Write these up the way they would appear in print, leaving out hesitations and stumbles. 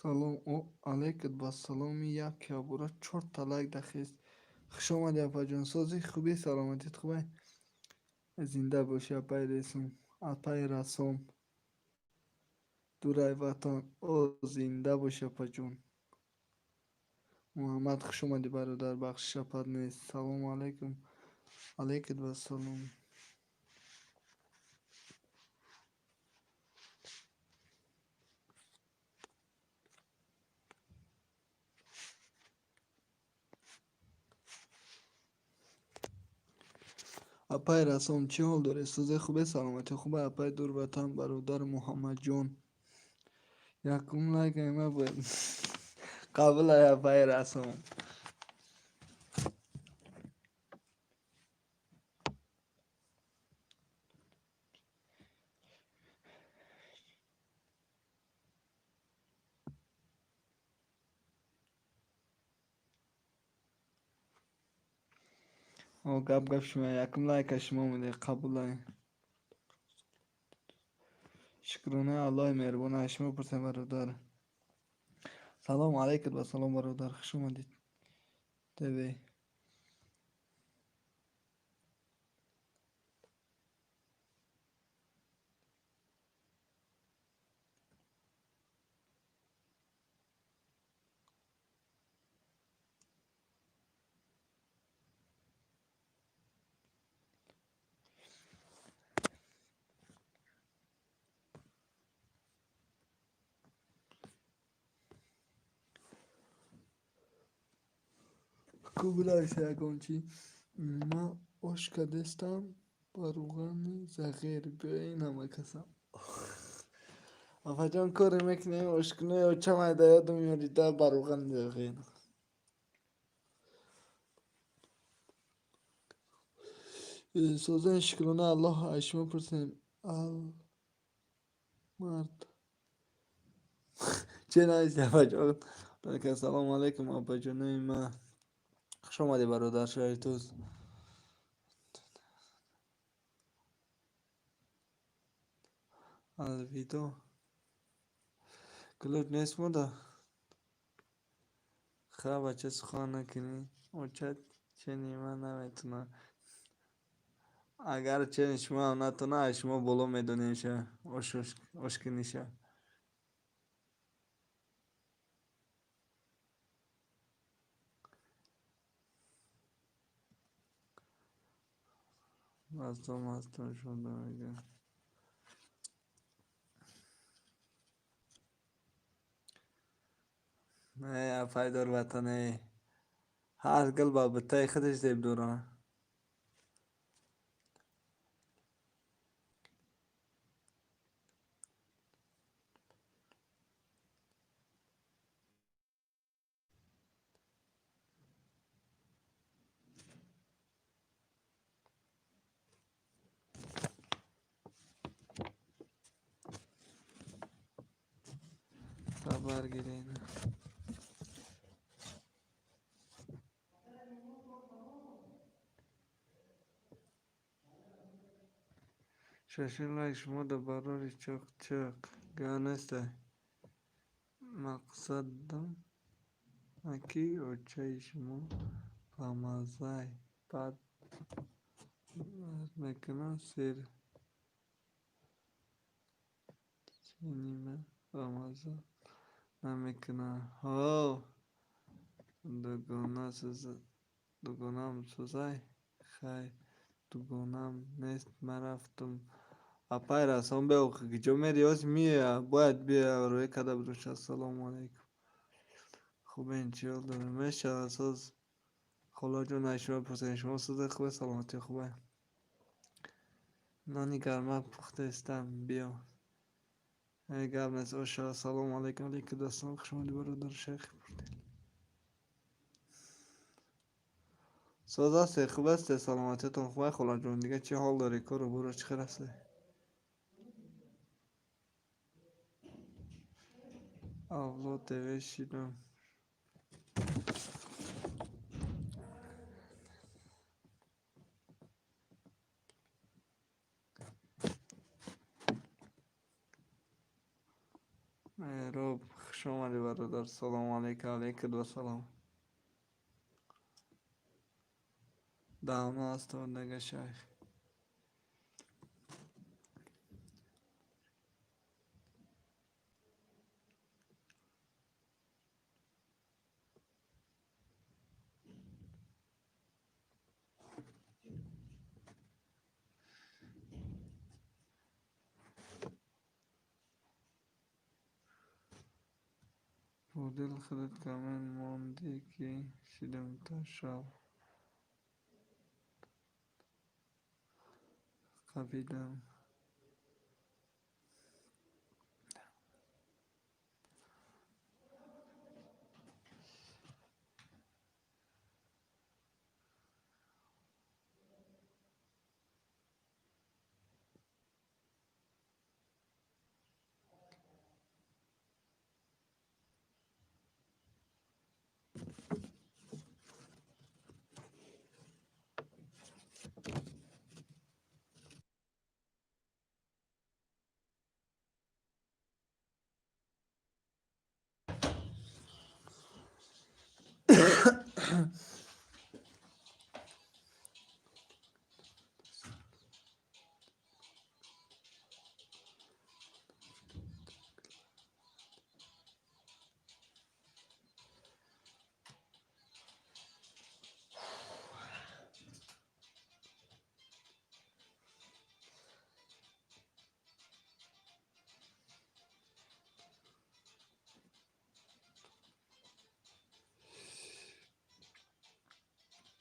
Салом алейкум ба саломи як ябора чорта лайк дахест. Хуш омадӣ, апаҷон. Сози хуби, саломатит хубай? Зинда бошӣ, апаи Ресум, апаи Расом. Дурай ватан. О, зинда бошӣ, апаҷон. Муҳаммад, хуш омадӣ, бародар. Бахшиш, апат нест. Салому алейкум. Алейкум вассалом. Апаи Расом, чӣ ҳол доред? Созе хубе, саломатӣ хубе, апаи Дурватан, бародар Муҳаммадҷон. Якум лайк ма бояд. Қабулай, апаи Расом. О, гап гап шумо, якум лайка шумо монед, қабулай. Шукронаи Аллоҳи меҳрубон, аз шумо пурсем, бародар. Салому алейкум ва салом, бародар, хуш омадед. ТВ. Кубилайся ягон чӣ. Ман ош кардестам ба рӯғани зағир. Биёен ҳама касам. Апаҷон, коре мекунем, ошкунаи очам айда ёдам меорида ба рӯғани зағир. Созани шукрона Аллоҳ, аз шумо пурсем. Ал мард. Чӣ нависти, апаҷон? Салому алейкум, апаҷонои ман. Хуш омадӣ, бародар Шаҳритӯз. Алвидо. Ключ нест мода? Ха, бача, сухан накунӣ. Оча чени ман наметунад. Агар чени шумоам натонад, аз шумо боло медонемша. Ошкуниша. Ҳастам, ҳастам, шуда мегӯям. Э, апай Дурватан, э. Ҳар гул ба буттаи худаш зеб дорад. Хабар гирен. Шашин лайк шумо да барори чоқ-чоқ. Гап нестай. Мақсадам аки очаи шумо ба маззай бад мекунад сер ченима ба мазза намекунад. Ҳо, дугонаам сӯзай? Хай, дугонаам нест, ман рафтум. Апай Расон, бео, куҷо мери? Ҳози меоя, бояд биёя, рӯя карда будум. Ассалому алайкум. Хубен, чӣ ҳол дорем? Мешавад соз. Холаҷон, аз шумо пурсем, шумо созе хубе, саломатӣ хубе? Нони гармак пухтаистам, биё. Э, гап нест, оша. Ассалому алайкум, алейкум ассалом, хуш омадӣ, бародар Шайхи Пурдил. Соз ҳасте, хуб ҳасте, саломатиятон хуб, холаҷон? Дига чӣ ҳол дорӣ? Кору боро чӣ хел ҳасте? Авлод ТВ шидам. Меҳроб, хуш омадӣ, бародар. Салому алейкум, алейкум вассалом. Давно ҳастам дага, шайх. Бо дил худат камин мондӣ, ки шидам то шаб. Қапидам.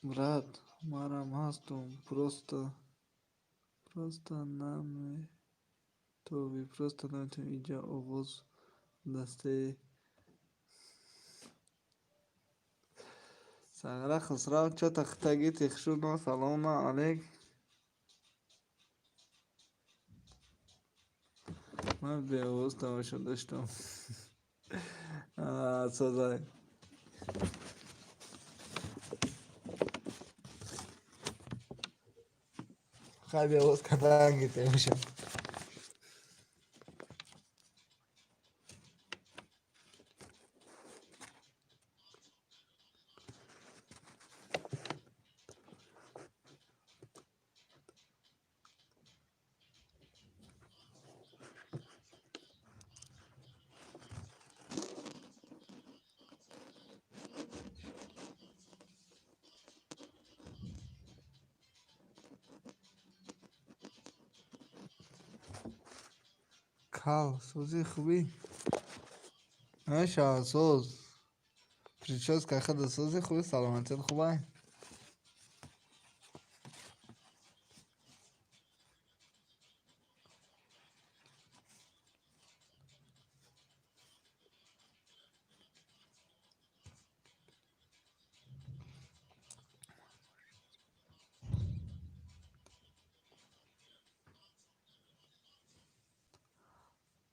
Брат, манам ҳастум, просто наметови, просто наметавонӣ инҷа оғоз дастаи Сағра Хусрав чо тахтаги тихшудно. Салому алейк. Ман беовоз тамошо доштам. Созай. Хай, беовоз кардан гитемошам. Кал, сӯзи хубӣ? Мешавад, соз. Прическа худа сози хуби, саломатият хубай?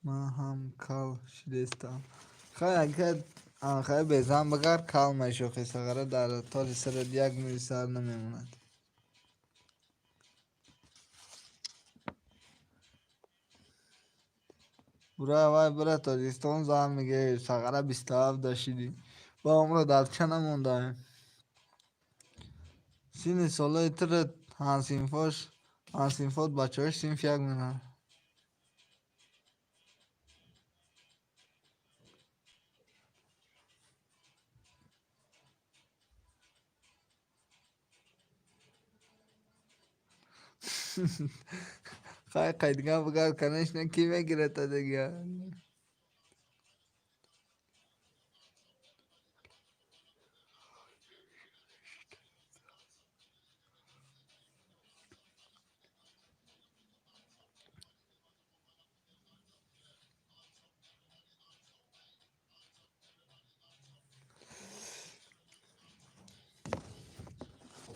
Ман ҳам кал шидестам. Хай, агар хай безан багар кал мешохи, Сағара, дар толи сарат як мӯи сар намемонад. Бура вай, бура Тоҷикистон зан мегирӣ, Сағара, 27 да шидӣ. Ба умро дар ча намондаем? Синни солаи туро ҳамсинфош, ҳамсинфот бачаҳош синф як мераванд. Хай, қайдган багар, конечно, ки мегирад дига?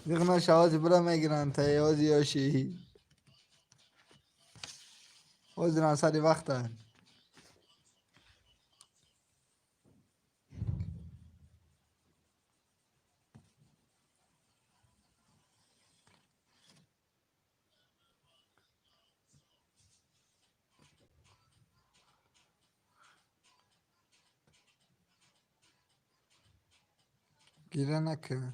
Зиғна шавози бура мегиранд, таёзи ёши. Ҳозирам сари вақтанд. Гиря накун.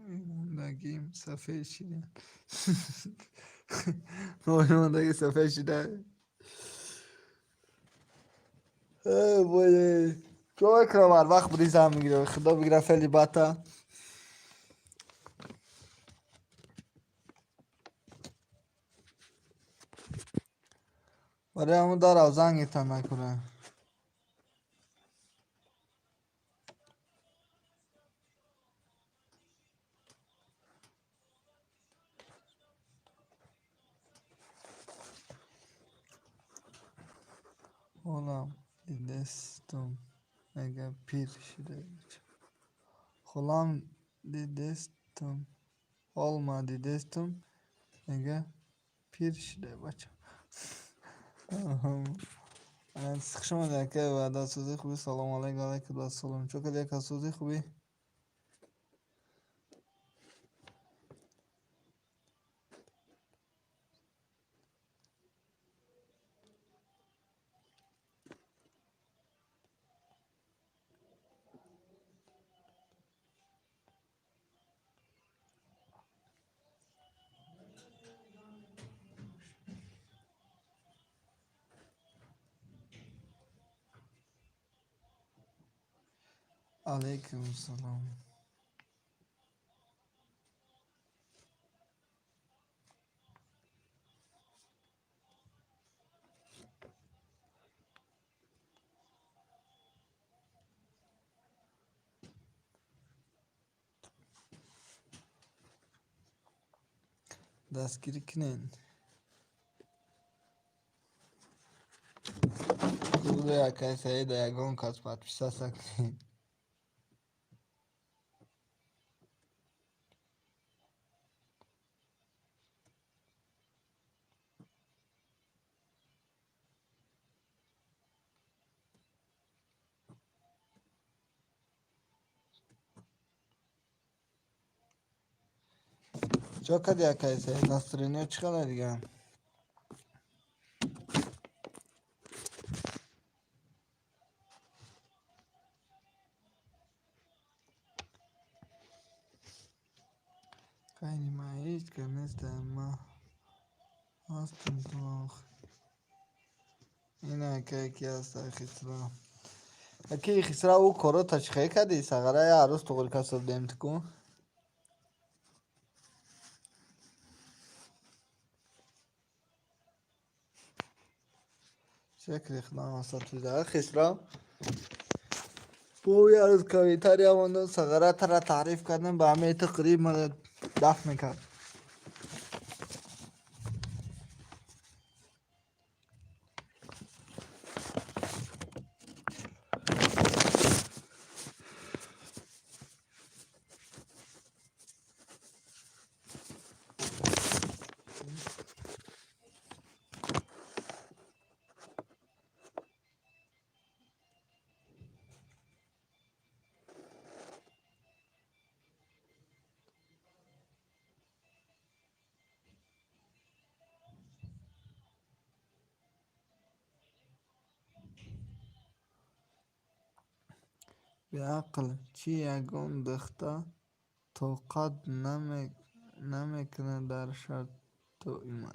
Мондагим сафед шида. Мондаги сафед шида. Чо мекунам, ҳар вақт буди зан мегирам. Худо бигира фели бата. Барои ҳамун дарав зангетан накунам. Ҳолам дидестум, мега пир шида. Ҳолам дидестум, ҳолма дидестум, мега пир шида бача. Хуш омадед, ака, ваъдасозӣ хубӣ. Салому алайкум, алайкум ассалом. Чо кардӣ, ака, созӣ хубӣ? Алайкум салом. Дастгирӣ кунед. Гугли акай Саида ягон кас подписаться кунед. Чо кардӣ, акай Саид, настроение чӣ қадар дига? Хайри, ман ҳеҷ кас нестам, ман ҳастам то охир. Ин акай ки ҳаст, Хисрав. Аки Хисрав, ӯ корота чӣ хел кардӣ? Сағара як рӯз туғри касо будем ту. Шукри Худо асатида. Хисрав. Бо як рӯз комментария мондам, Сағара тара таъриф кардам, ба ҳамаи ту қариб мара дафт мекард. Беақл чӣ ягон духта тоқат намекунад дар шартоима.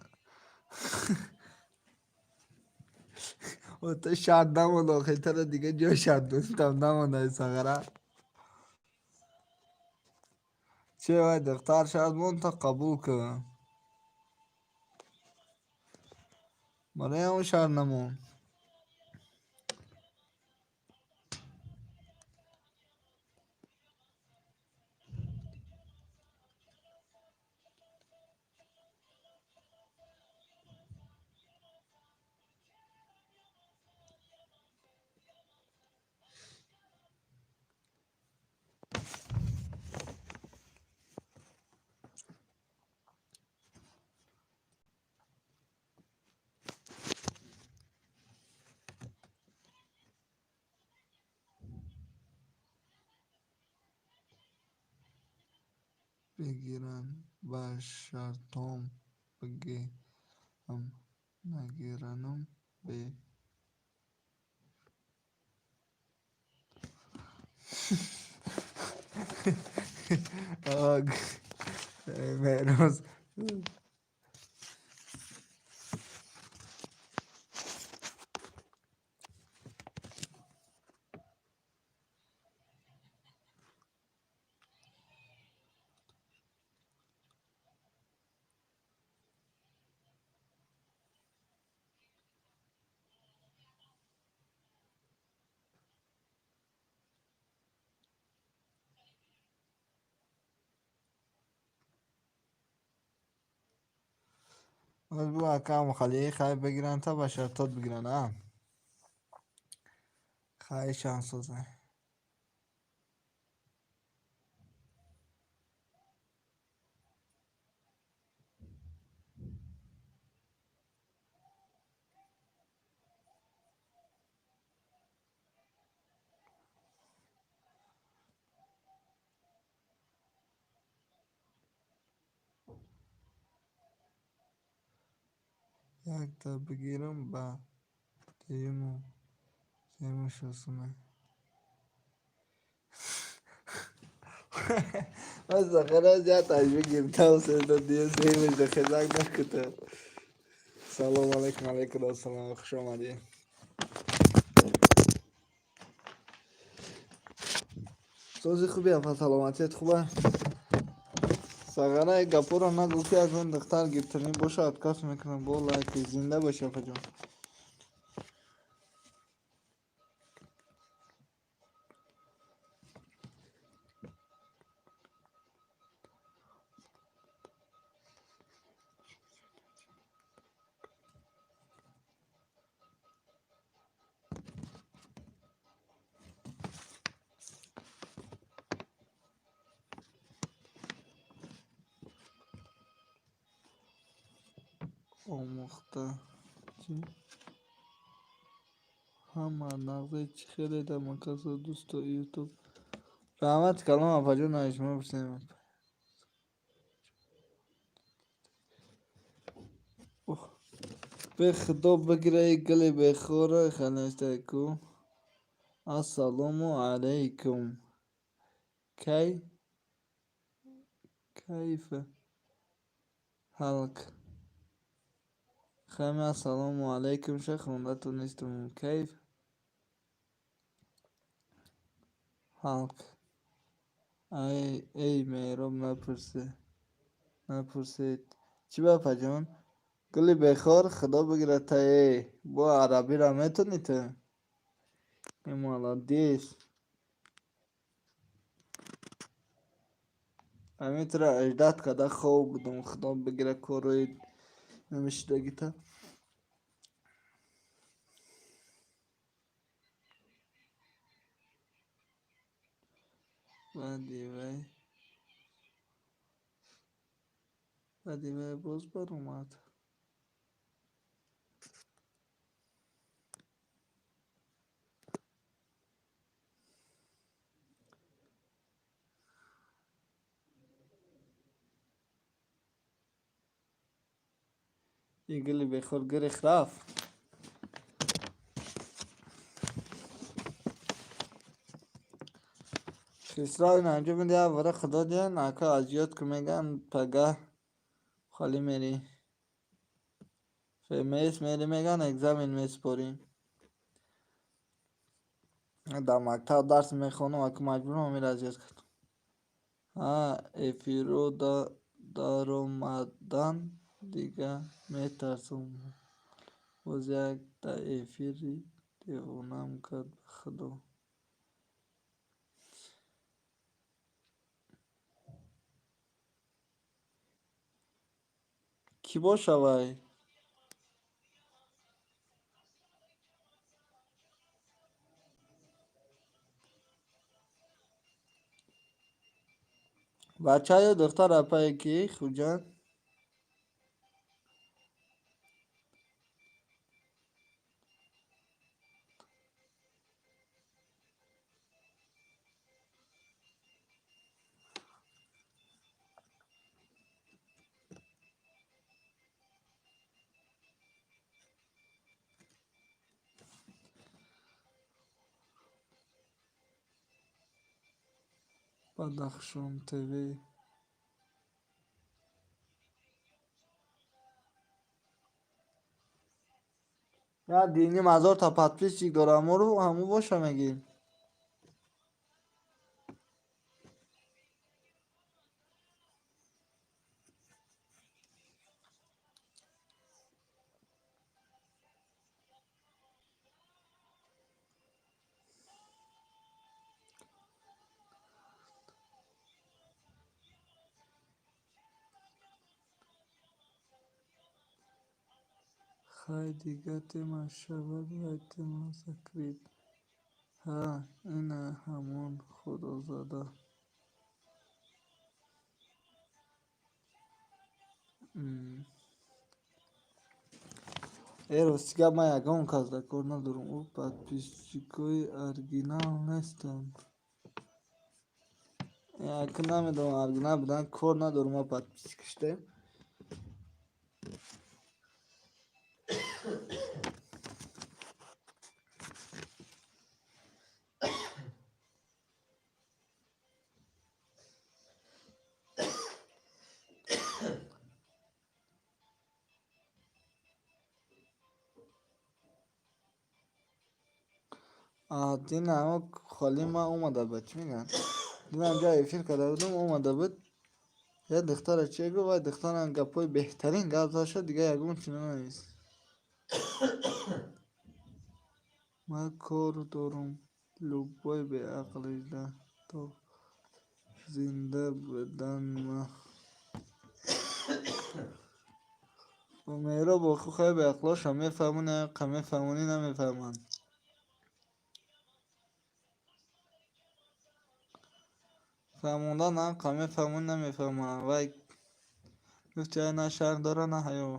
Ту шарт намонд, охир тара дига ҷой шарт донистам намондаи Сағара. Че вай духтар шарт монд, то қабул кун. Барои ҳамон шарт намонд. Бигиранд ба шартом бигирам нагиранам бе. Меҳроз боз бу акам халии хай бигиранд та ба шартот бигиранд а хай шансоза. Якта бигирам ба дуюму сеюмаш осона. Ман яташ бигир тавседа дуюм сеюмаш хезак накута. Салом алейкум, алейкум ассалом, хуш омадед. Сози хуби апа, саломатият хуба? Сағараи гапоро нагӯ ки аз он духтар гирифтанӣ боша, отказ мекунам. Бо лайки зинда боши апаҷон. Омӯхта чӣ? Ҳама нағзе чӣ хеле дар маркази дӯсто ютуб. Раҳмати калом апаҷон, аз шумо пурсем. Бе худо бигира и гули бехора ханастаку. Ассалому алайкум. Кай кайфа ҳалк. Хайми ассалому алайкум ша хонда тонистум. Кайф ҳалк. Ай эй Меҳроб напурсед. Чӣ ба апаҷон? Гули бехор худо бигирад та эй. Бо арабиро метонӣ ту? Э молодец. Ҳамин туро аждат карда хоб будум. Худо бигира корҳои намешидагита. Баъди вай боз баромад. И гули бехор гирехт рафт. Хисрав инҷо меди вара худо диҳан ака азёд ки меган пага холӣ мери. ФМС мери меган экзамен месупорӣ. Дар мактаб дарс мехонам ака маҷбурам ҳаминро азёд кардам. Ҳа эфиро даромадан дига метарсам. Боз якта эфири девонаам кард ба худо. Кӣ боша вай? Бача ё духтар апае ки Хуҷанд? Бадахшон ТВ. Я диним ҳазорта подписчик дорам, ҳамору ҳаму боша мегӣ. Хай дига тема шавад, вай тема закрит. Ҳа, ина ҳамон худозада. Э, рости гап, ман ягон кас дар кор надорам. Ӯ подписчикои оригинал нестанд. Як намедонам, оригинал будан кор надорам, ман подписчик шудем. Дина ҳамо холи ман омада буд, чӣ мегӯянд? Дина ҳамҷа эфир карда будам, омада буд. Як духтара чӣ гуфт, вай духтарам гапҳои беҳтарин гап зад шуд, дигар ягон чи нанавист. Ман кор дорум, любой беақлида то зинда буданма. Меҳроб оху хай беақлоша мефаҳмони, қа мефаҳмонӣ намефаҳманд. Фаҳмондан қа мефаҳмонӣ намефаҳманд. Вай гуфт, на шарм дора, на ҳаё.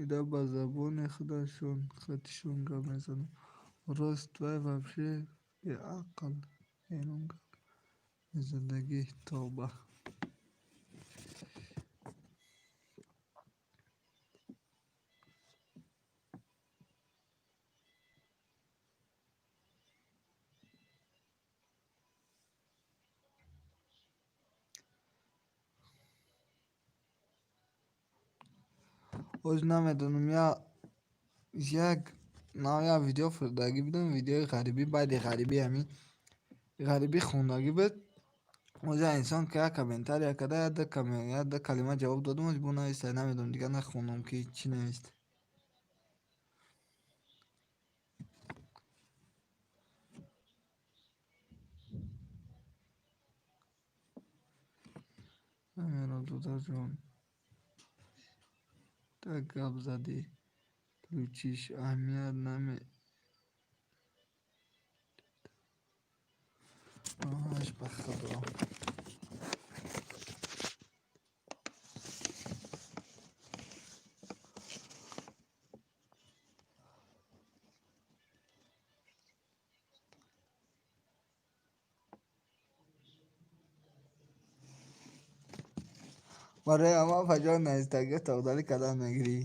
Ида ба забони худашон хатишон гап мезананд. Рост, вай вообще беақл ҳайрон гап мезадагӣ, тавба. Оз намедонам, як нав як видео фурдагӣ будам, видеои ғарибӣ, баъди ғарибӣ ҳамин ғарибӣ хондагӣ буд. Оз як инсон ки як комментария карда, як ду калима ҷавоб додам, оз бо нависта, намедонам, дигар нахондам ки чӣ навист. Меҳроб додарҷон, так гап задӣ, лучиш аҳамият наме Аш ба худо. Барои ҳама фаҷон наистагӣ тоғдалӣ кардан мегирӣ.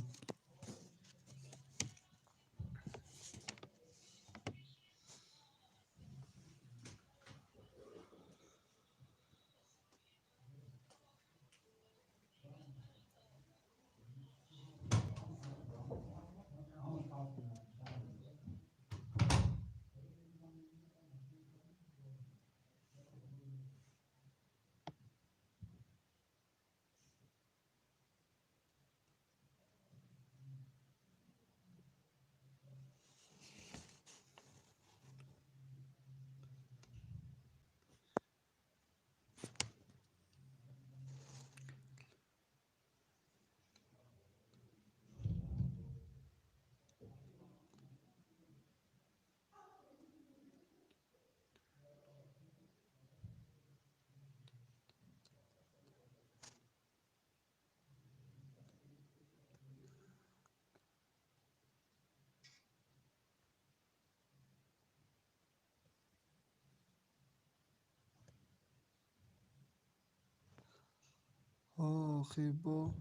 Охи, бо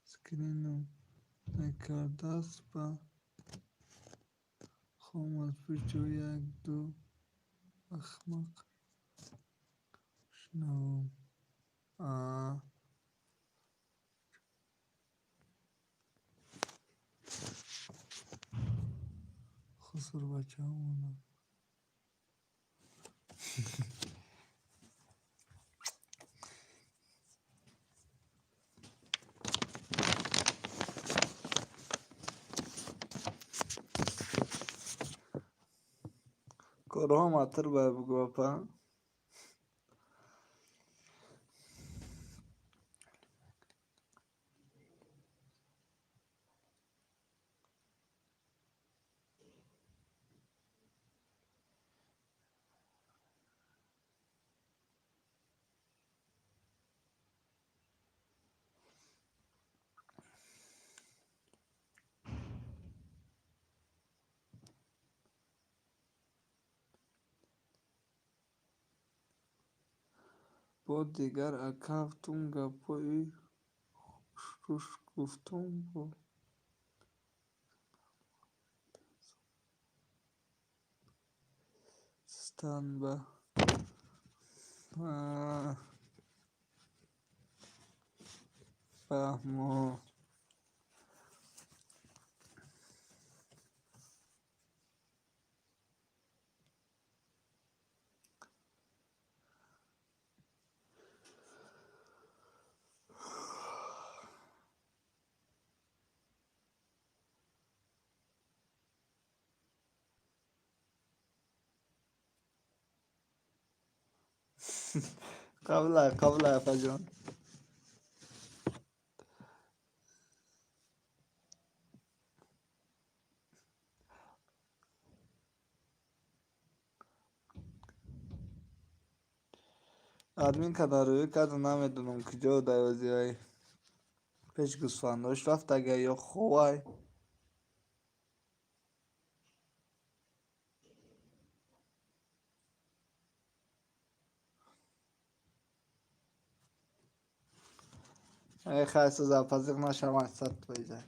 скринам накардааст, ба хом аз пушти ӯ як-ду ахмақ шунавам. Аа. Хусурбачаҳо монанд. Корҳо матр бояд бугӯ, апа. Бо дигар акафтум гапҳои хушрӯш гуфтум бо станба. Фаҳмо. Қабла, қабла, апаҷон. Админ када рӯй карда, намедонам куҷо дайвазиай. Пеш гӯсфандош рафтага ё ховай. Э, хай, соза, пазиқ нашавад, 100%.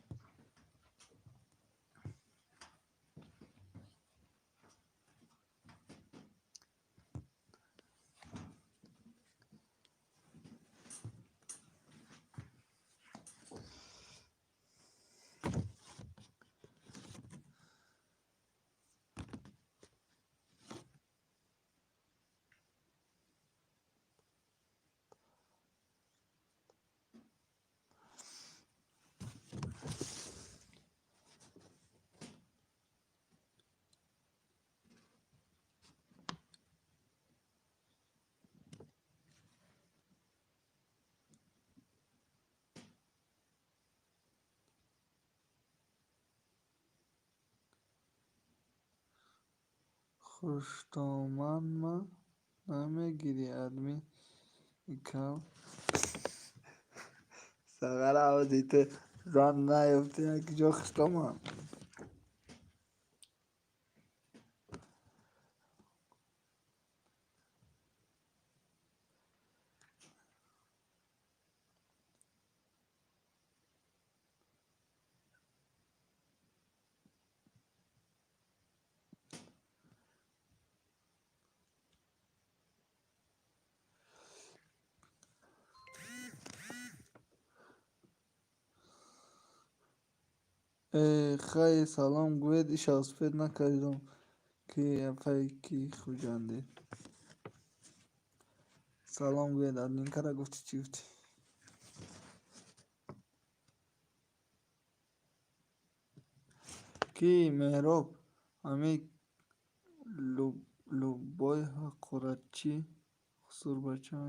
Хуштоманма намегирӣ, адми икал. Сағара, овози ту зан наёфти, якҷо хуштоман. Э, хай, салом гӯед, иша успеть накардам, ки апай, ки Хуҷандӣ. Салом гӯед, админкара гуфтӣ, чӣ гуфтӣ? Ки Меҳроб, ҳами любой ҳақоратчӣ хусурбача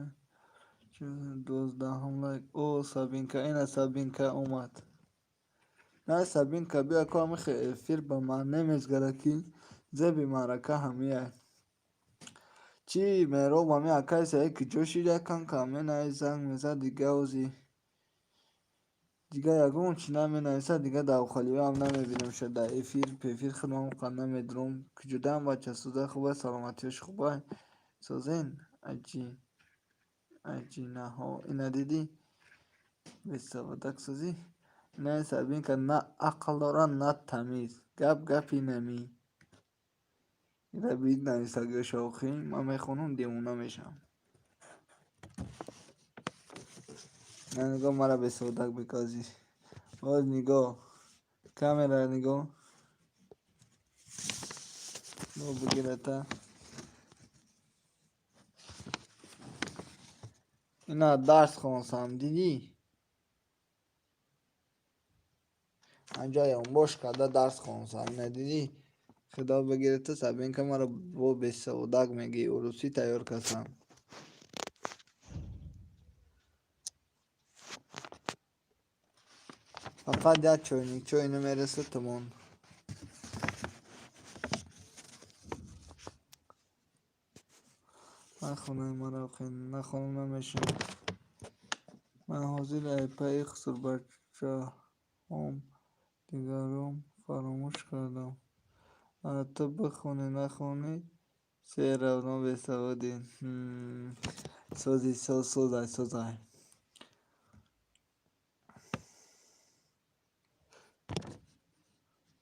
12-ум лайк. О, Сабинка, ина Сабинка омад. На, Сабинка, биё ко, ҳамихе эфир ба ман намезгара, ки зеби маърака ҳамияй. Чӣ, Меҳроб, ҳами акай саид куҷо шида? Канка менавис, занг мезад, дига ози дига ягон чӣ наменависад, дига давхалиҳоам намебинам, дар эфир пефир худам қа намедурам. Куҷодаам, бача? Сӯза хуба, саломатиёш хубай? Созен, аҷи аҷинаҳо, ина дидӣ? Бесаводак созӣ? Не, Сабинка на ақл дорад, на тамиз. Гап гапи намӣ. Ира бид нависагиҳоша охи, ман мехонам, девона мешавам. На, нигоҳ, мара бесаводак мекунӣ. Боз нигоҳ. Камера нигоҳ. Бо бигирата. Ина дарс хонсам, дидӣ? Анҷа ёнбош карда дарс хонсам, ина дидӣ? Худо бигирата, Сабинка маро бо бесаводак мегӯӣ, урусӣ тайёр кардам. Фақат як чойник чой намерасад, тамом. Нахонем маро, нахонам намешавам. Ман ҳозир ай пайи хусурбачаҳом дигаром фаромӯш кардам. Ту бихонӣ нахонӣ, все равно бесаводӣ. Сози соз созай созай.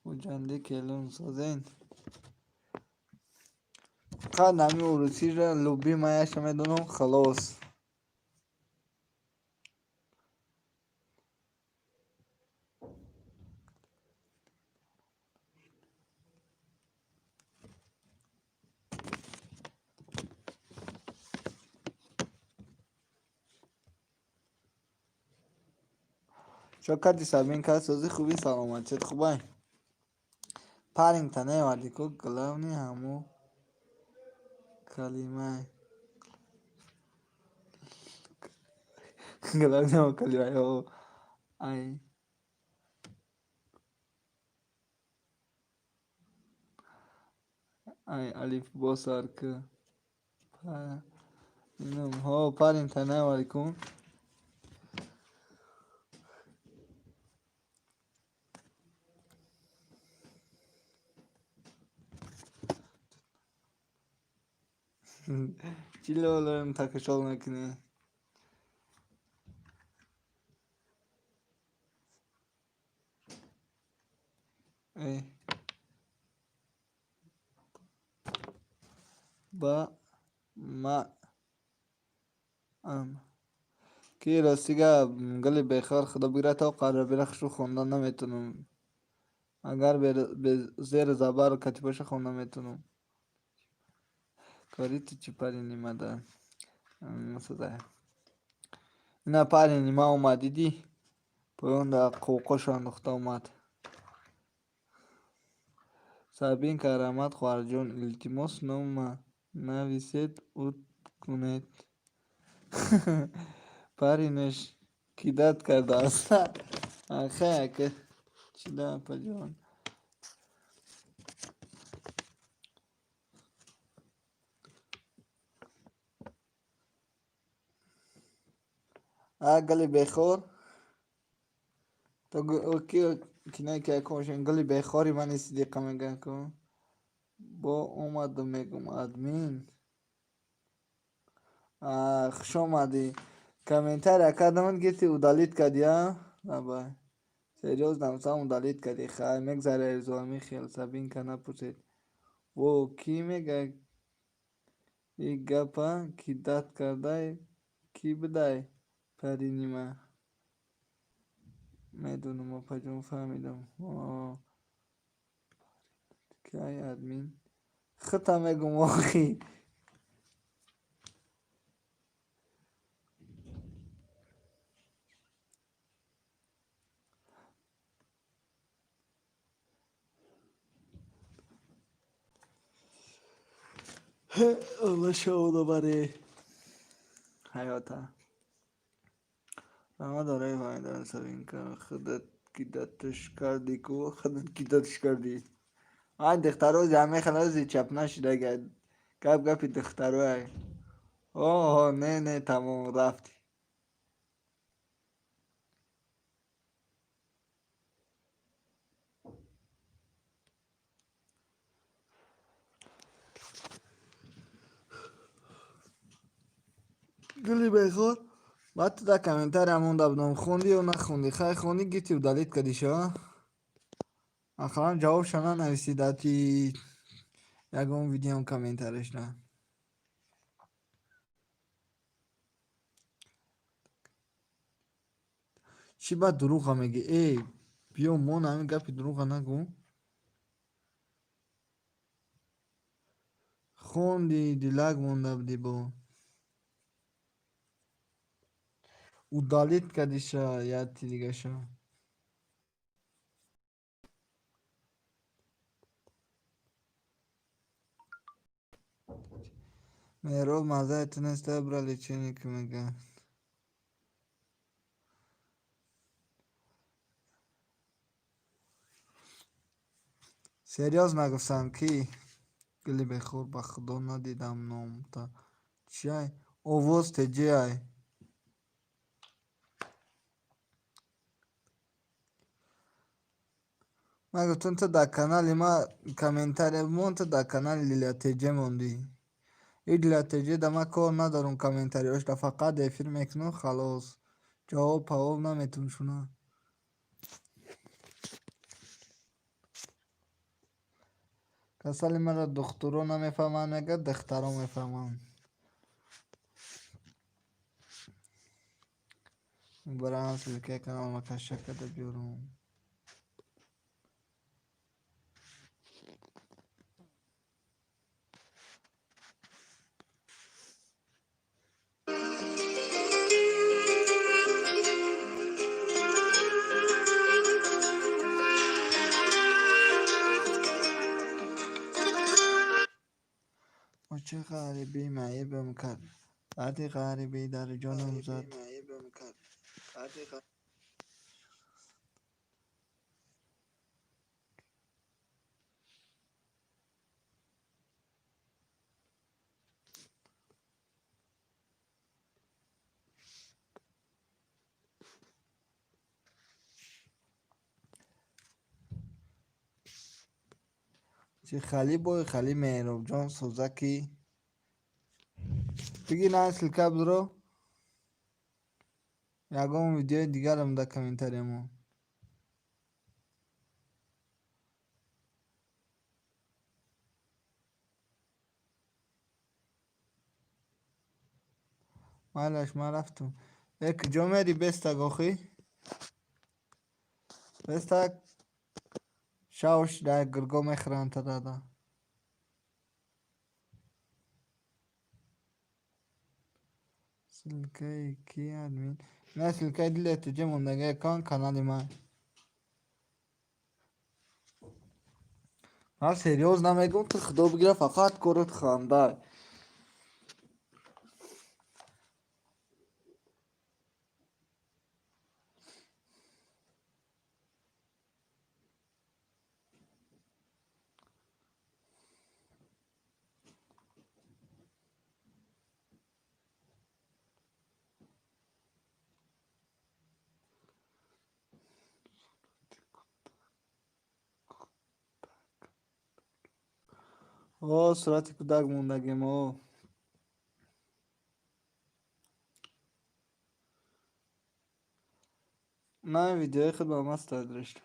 Хуҷандӣ келун созен. Фақат ҳамин урусиро любимаяша медонам, халос. Чо кардӣ, Сабинка? Созӣ, хубӣ, саломатият хубай? Парень-та наёвардӣ ку, главный ҳамо калимай. Главный ҳамо калимай. Ай. Ай алифбо сар ку. Ҳо, парень-та наёвардӣ ку? Чӣ лолоем такашол мекунӣ? Э. Ба ма ам. Ки рости гап, гули бехор, худо бигирад, то қарабира хушрӯ хондан наметавонам. Агар зеру забар кати боша, хонда метавонам. Кори ту чӣ, парень омада? Созай. Ина парень ма омад, дидӣ? Поёнда қоқошо андохта омад. Сабинка, раҳмат, хоҳарҷон, илтимос, нома нависед, ут кунед. Парень аш кидать кардааст. Хай, ака. Чӣ да, апаҷон? А гули бехор? То ки киное ки акошен гули бехори мани сидиқа мегӯянд ку. Бо омаду мегӯм админ. Хуш омадӣ. Комментария кардам, гирифти, удалить кардӣ, а? Давай. Серьёзно, сам удалить кардӣ. Хай, мегзаре ами хел, Сабинка напурсед. Во, кӣ мега и гапа кидать кардай, кӣ будай парень ма? Медонам, апаҷон, фаҳмидам. Кай админ? Худта мегӯм охи. Алло шавода баре ҳаёта. Раҳмат барои фаҳмидан, Сабинка. Худат кидать ш кардӣ ку, худат кидать ш кардӣ. Ай духтаро ҳамехелази чап нашида, гап гапи духтароай. Оҳо, не, не, тамом, рафтӣ. Гули бехор. Баъд ту дар комментария монда будам, хонди ё нахонди? Хай, хонди, гирифти, удалить кардиша. Ақаллан ҷавобша нанависӣ дар ти ягон видеом комментарияшна. Чӣ баъд дурӯға мегӣ? Эй, биё, мон, ҳамин гапи дурӯға нагӯ. Хонди, дилак монда будӣ, бо удалить кардиша яти дигаша. Меҳроб, маззаи ту неста, бира лечение ки, мега. Серьёз нагуфтам, ки гули бехор, ба худо надидам номта. Чиай? Овоз теҷиай. Ман гуфтам, ту дар канали ма комментария бимон, ту дар канали Лилия Теҷе мондӣ. И Лилия Теҷе да ман кор надорам, комментариҳошда фақат эфир мекунам, халос. Ҷавоб павоб наметун шуна. Касали маро духтуро намефаҳманд, мега, духтаро мефаҳманд. Барам ссылкаи каналама каша карда биёрам. Чӣ ғарибӣ маибам кард, дарди ғарибӣ дар ҷонам зад. Чӣ хали бой хали, Меҳробҷон сӯзаки. Биги, на, ссылка бидро. Ягон видеои дигарам дар комментария мон. Майлаш, ман рафтам. Э, куҷо мери, бестак охӣ? Бестак шавш дар гирго мехӯранд тадада. Ссылкаи ки, админ? На, ссылкаи Дилия Теҷе мондагия кан канали ман. Ман серьёз намегӯм, ту худо бигира, фақат корот хандай. О, сурати кӯдак мондагем, о. На, видеои худ ба маста дошт.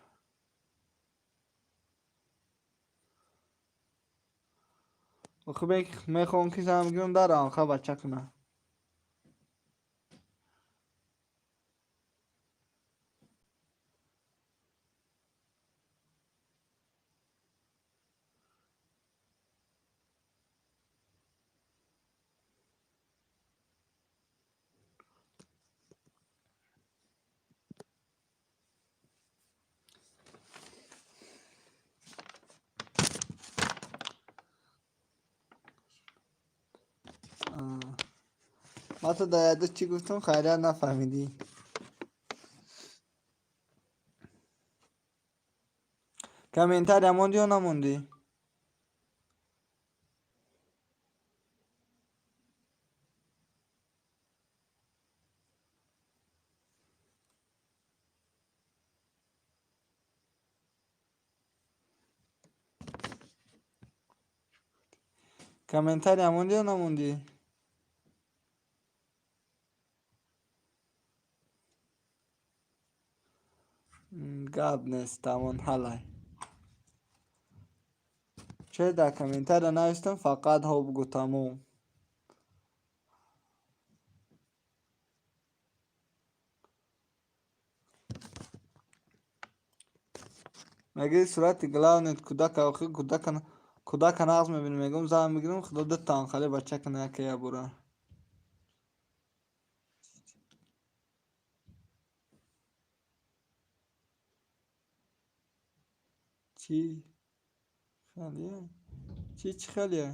Охи, мехоҳам ки зан бигирам, дарам ха бача кунам. Ман ту дар яда чӣ гуфтам, хайрият нафаҳмидӣ. Комментария мондӣ ё намондӣ? Комментария мондӣ ё намондӣ? Гап нест, тамом, ҳалай. Че дар комментария навистам, фақат ҳо бугӯ, тамом. Мегӯи сурати главный кӯдака, охи кӯдака нағз мебинӣ, мегӯм зан мегирам, худо дутаам хали бача кана яке ябура. Чӣ халия? Чӣ халия?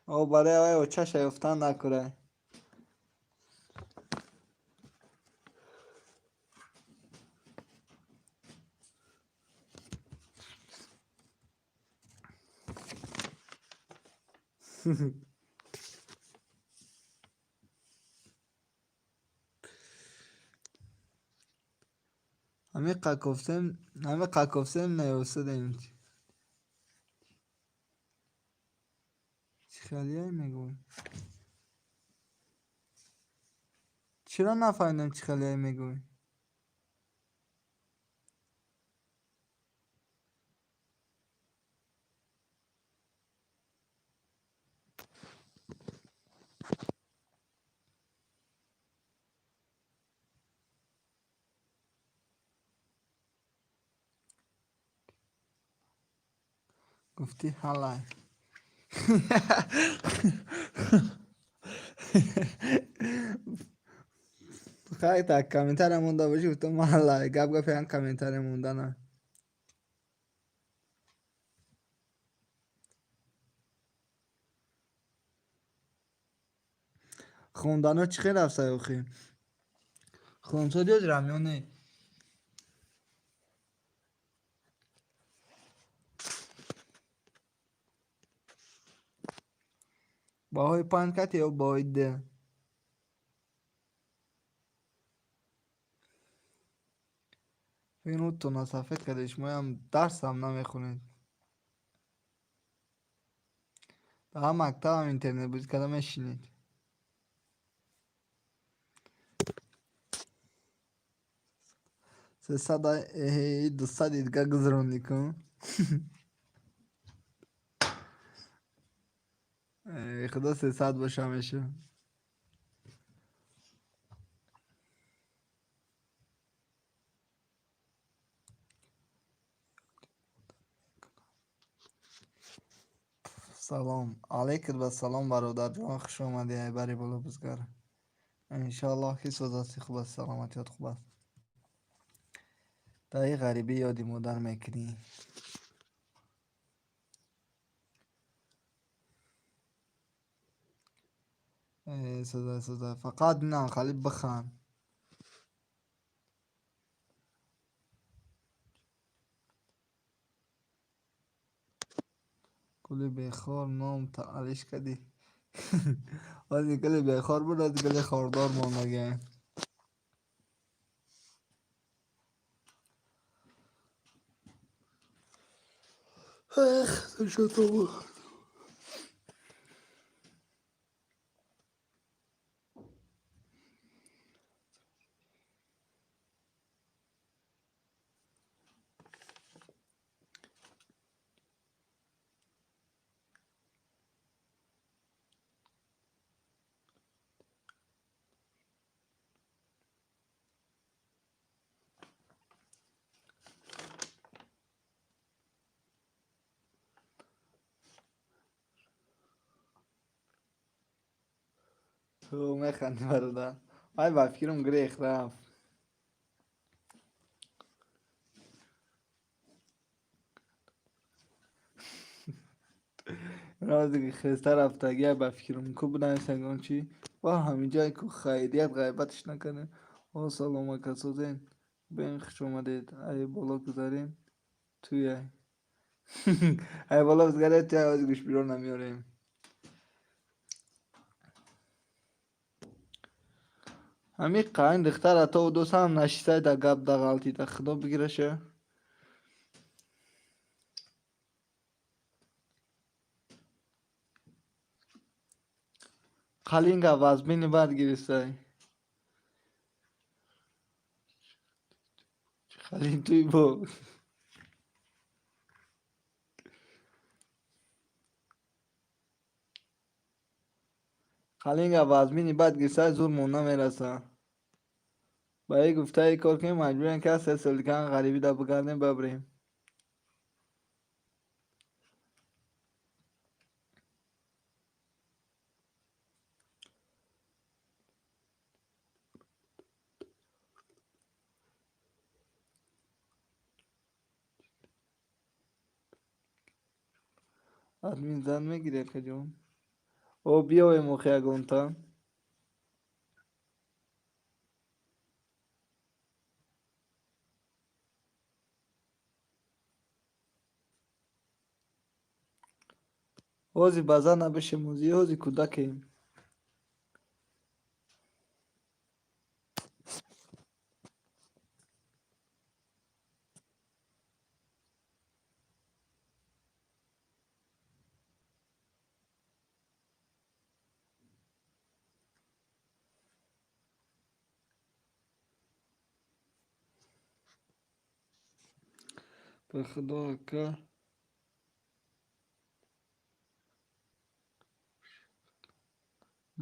О, барои авай очаша ёфтан накурай. Ҳами қакофсем наёфтадем. Чӣ халияй мегӯй? Чиро нафаҳмидам, чӣ халияй мегӯй? Гуфтӣ ҳалай. Хай, так комментария монда бошӣ, гуфтам ҳалай. Гап гапи ҳам комментария мондана. Хондано чӣ хел рафтай охи? Хонсоди ҳозирам ё не? Баҳои панҷ кати ё баҳои д? Фикр сафед карда, шумоям дарсам намехонед. Дар ҳам мактабам интернетбозӣ карда мешинед. Сесада 200 дига гузаронӣ кун. Худо 300 боша меша. Салом алейкум ва салом, бародарҷон, хуш омадӣ, ай бари боло бизгар. Иншоаллоҳ, ки созасти, хуб аст, саломатиёт хуб аст. Дар ин ғарибӣ ёди модар мекунӣ. Соза, соза, фақат инам хали биханд. Гули бехор ном таалиш кардӣ. Ози гули бехор буд, ози гули хордор мондагиам. Эх, Ту механдӣ, бародар. Ай, ба фикрам грех рафт. Розе хеста рафтагия, ба фикрам ку бинависагон чӣ? Ва ҳаминҷое ку хайрият ғайбатш накардем. О, салом, ака, созен. Бен, хуш омадед. Ай боло гузарем. Туяй. Ай боло гузарем, туяй, ози гӯшбиро намеорем. Ҳамин қайн духтара то дӯстам нашистай да гап да ғалтида, худо бигираша. Қалинга вазбини бад гирифтай. Қалин туй бо. Қалинга вазмини бад гирифтай, зурмон намераса. Ба ин гуфтаи кор кунем, маҷбурем ки аз се соли дигар ғарибӣ да бигардем, бабрем. Админ зан мегири, акаҷон? О, биёем охи ягонта. Ҳозир ба зан набишем, ҳозир кӯдакем. Ба худо ака.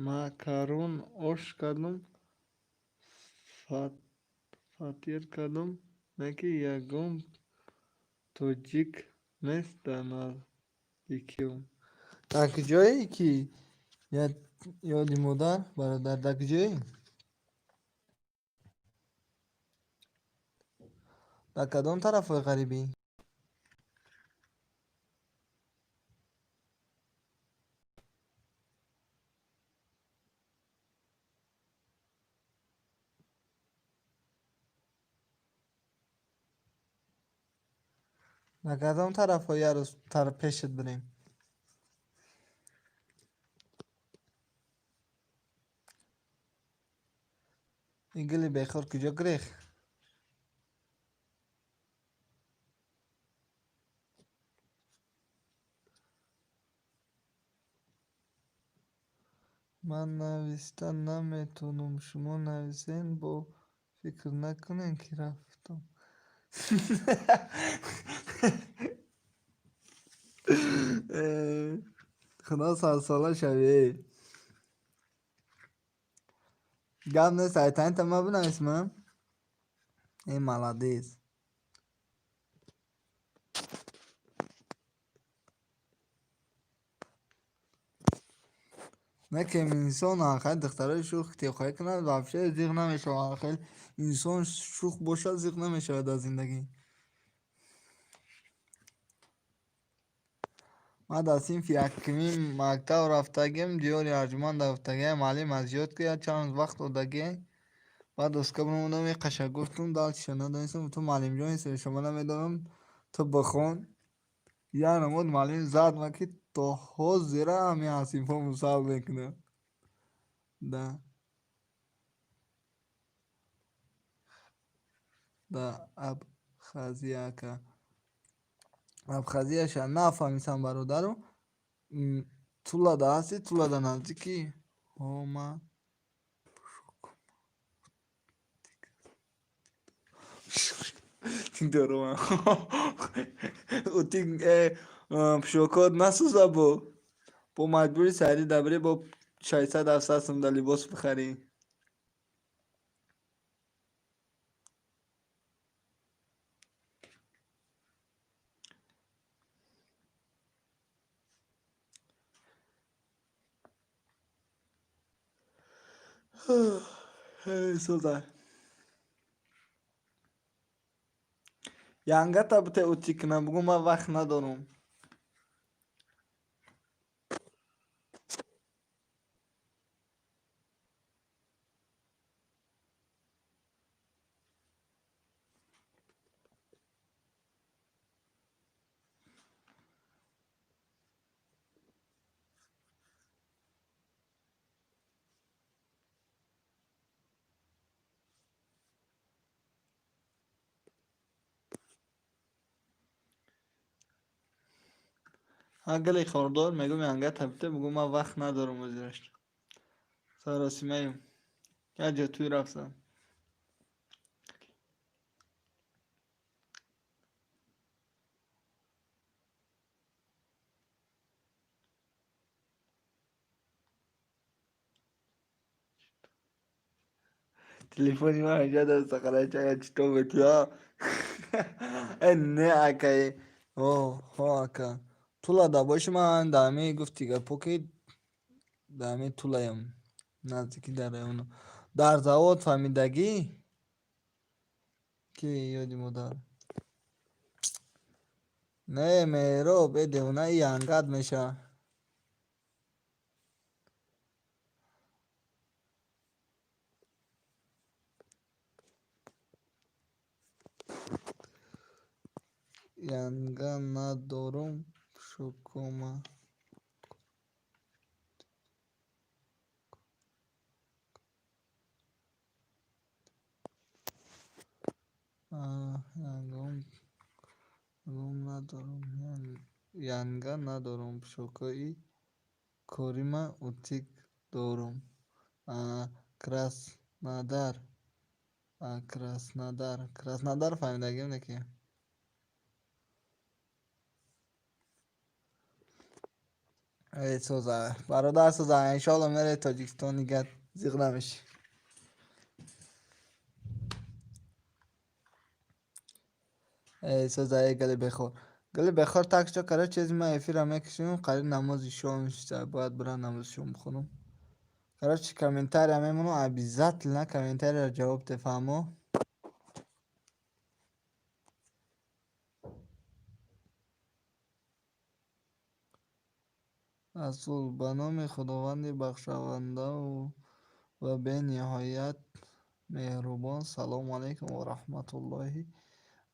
Макарон ош кардум, фатир кардум, не ки ягон тоҷик нест дар наздикиам. Дар куҷое ки ёди модар, бародар, дар куҷое? Дар кадом тарафҳои ғарибӣ? Дар кадом тарафҳо як рӯз пешат бирем? Ин гули бехор куҷо гирехт? Ман нависта наметавонам, шумо нависен, бо фикр накунед ки рафтам. Худо садсола шавӣ. Гап нест, айтанита ман бинависмам? Э, молодец. Не ки инсон хеле духтарои шӯх тиқоӣ кунад, вообще зиқ намешавад. Хеле инсон шӯх бошад, зиқ намешавад дар зиндагӣ. Ман дар синфи якумин мактаб рафтагим, диёри арҷуманд рафтагиам, муаллим аз ёд ки чанд вақт додагӣ. Баъд доска биромадам, қаша гуфтум, дальше надонистам, ту муаллимҷон шумо намедонам, ту бихон. Як намуд муаллим зад ман ки то ҳозира ҳамин ҳасинфҳо мусаб мекунад. Да. Да Абхазия ака. Абхазияша нафаҳмисам, бародару. Тулада ҳасти, Тулада наздики? Ҳо, ман дорум. Утик пӯшокот насӯза бо. Бо маҷбури сайрӣ дабирӣ бо 600-700 сум да либос бихарӣ. Сӯза. Янгата бите утик кунам, бугӯ ман вақт надорам. Ҳа, гули хордор, мегӯм, янгата бите, бугӯ, ман вақт надорам озираш. Саросимаем. Як ҷо тӯй рафтам. Телефони ман инҷа дар сақарача чито метиҳа. Э, не, акай. О, ҳо, ака. Тула да боши, ман дар ҳамин гуфти гапо, ки дар ҳамин Тулаям. Наздики дар району. Дар завод фаҳмидагӣ? Ки ёди модар. Не, Меҳроб, э, девона, и янгат меша. Янга надорум, шукума. Янгом надорум, янга надорум, пӯшокҳои корима утик дорум. Краснодар, Краснодар, Краснодар фаҳмидагим не ки? Эй, соза, бародар, соза, иншоалло мере Тоҷикистон, нигат зиқ намешӣ. Эй, соза, эй, гали бехор. Гали бехор, так что, короче, ман эфира мекушем, қариб намози шом шуда, бояд бирам намози шом бихонам. Короче, комментария мемонам, обязательно комментарияро ҷавоб де, фаҳмо? Расул: ба номи Худованди бахшандаву ва бениҳоят меҳрубон. Салому алайкум ва раҳматуллоҳи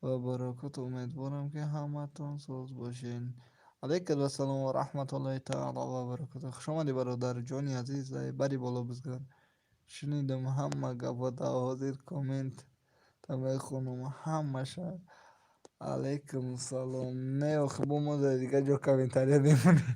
ва баракоту. Умедворам, ки ҳаматон соз бошед. Алайкум ассалом ва раҳматуллоҳи таала ва баракоту. Хушомадӣ, бародарҷони азиз, бари боло бизгар. Шунидам ҳама гапота, ҳозир коммент та мехонам ҳамаша. Алайкум салом. Не, охи, бо мо дар дигар ҷо комментария мемонем.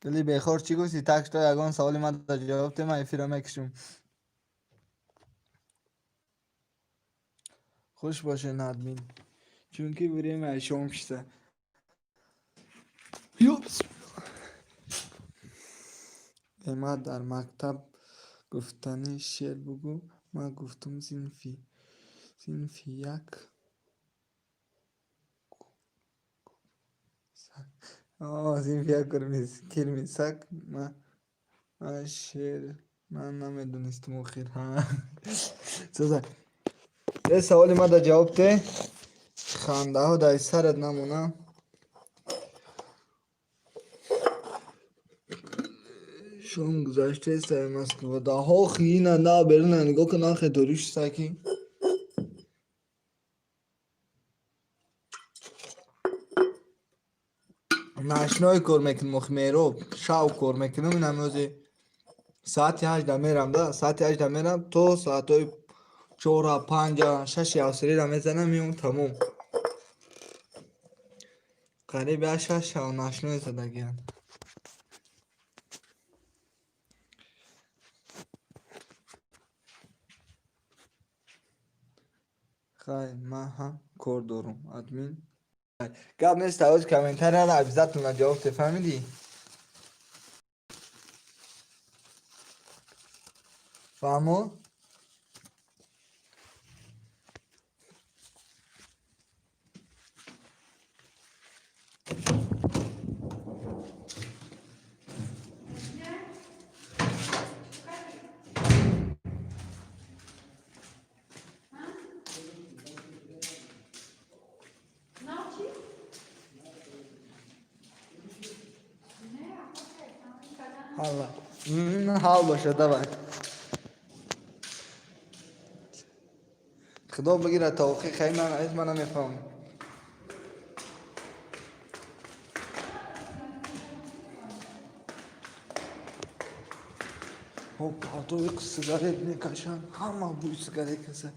Гули бехор, чӣ гуфтӣ? Так что ягон саволи ман дар ҷавоб те, ман эфира мекушам. Хуш бошед, админ. Чунки время шом шуда. Ёпс. Эма дар мактаб гуфтани шеър бугӯ, ман гуфтум синфи як синфи як кирми саг, ман шеър ман намедонистум охир. Соза. Е, саволи ман дар ҷавоб те, хандаҳо дар сарат намонам. Шом гузаштаест дар Москва. Даҳо ина на беруна нигоҳ кун, нархи дорӣ шуста ки. Ночной кор мекунем, охи, Меҳроб, шав кор мекунем, инам ози соати 8-да мерам да, соати 8-да мерам то соатҳои 4, 5, 6 австрира мезанам, меом, тамом. Қариб як 6 шав ночной задагианд. Хай, ман ҳам кор дорум, админ. Гап нест, ҳози комментарияро обязательно ҷавоб те, фаҳмидӣ? Фаҳмо? Значи? Ҳалла. Ҳал боша, давай. Худо бигирад то охир, хай, ман аз ман намефаҳмам. Палтои сигарет мекашанд, ҳама бӯи сигарет каса.